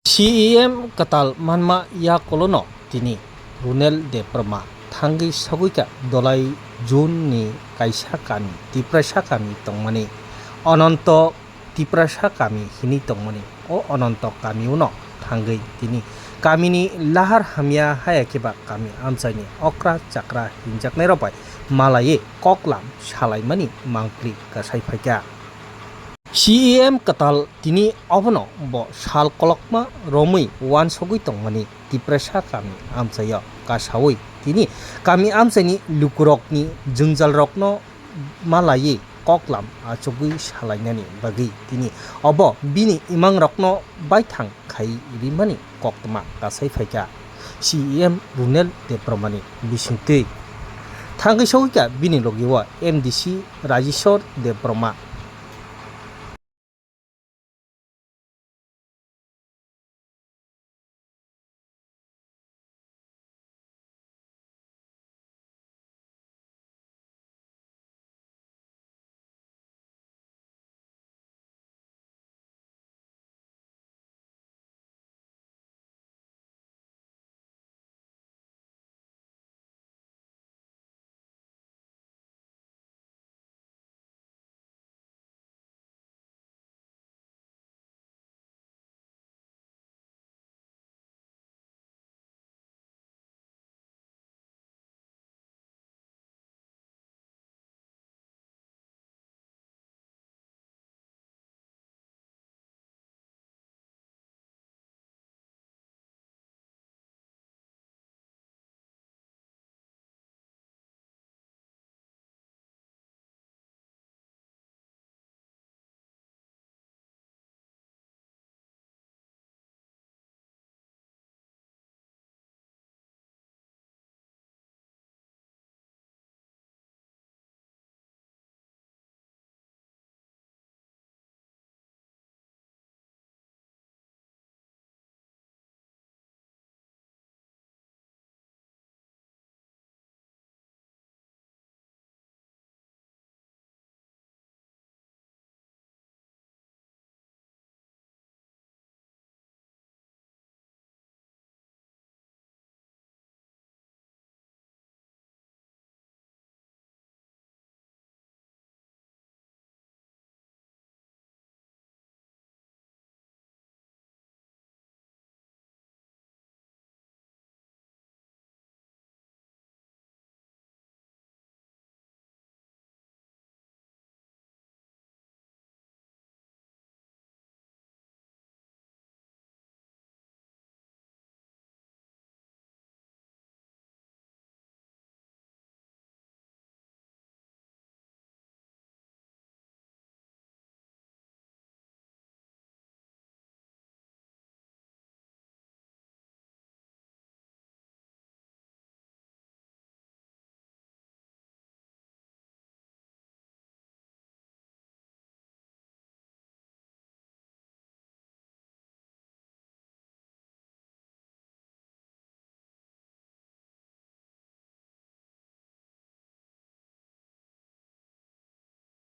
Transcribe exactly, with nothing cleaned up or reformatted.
C E M kwtal manma yakulono tini Runel Debbarma thangwi sogwikha Dolai June ni kaisa kami, Tiprasa kami tongmani Ananto Tiprasa kami hinwi tongmani. O Ananto kami uno thangwi tini kamini lahar hamya haya khe ba kami amchaini okra chakra hinjaknairok bai malaiwi koklam salaimani mangpli kwsai phaikha. C E M kwtal tini obono bo sal kolokma romwi uansugwi tongmani Tiprasa kami amchaio kasawi tini kami amchaini lukurokni jwngjalrokno malaiwi koklam achugwi salainani bagwi tini obo bini imangrokno baithang khai rimani koktwma kasai phaikha C E M Runel Debbarmani bisingtwi. Thangwi sogwikha bini logio M D C Rajeshwar Debbarma,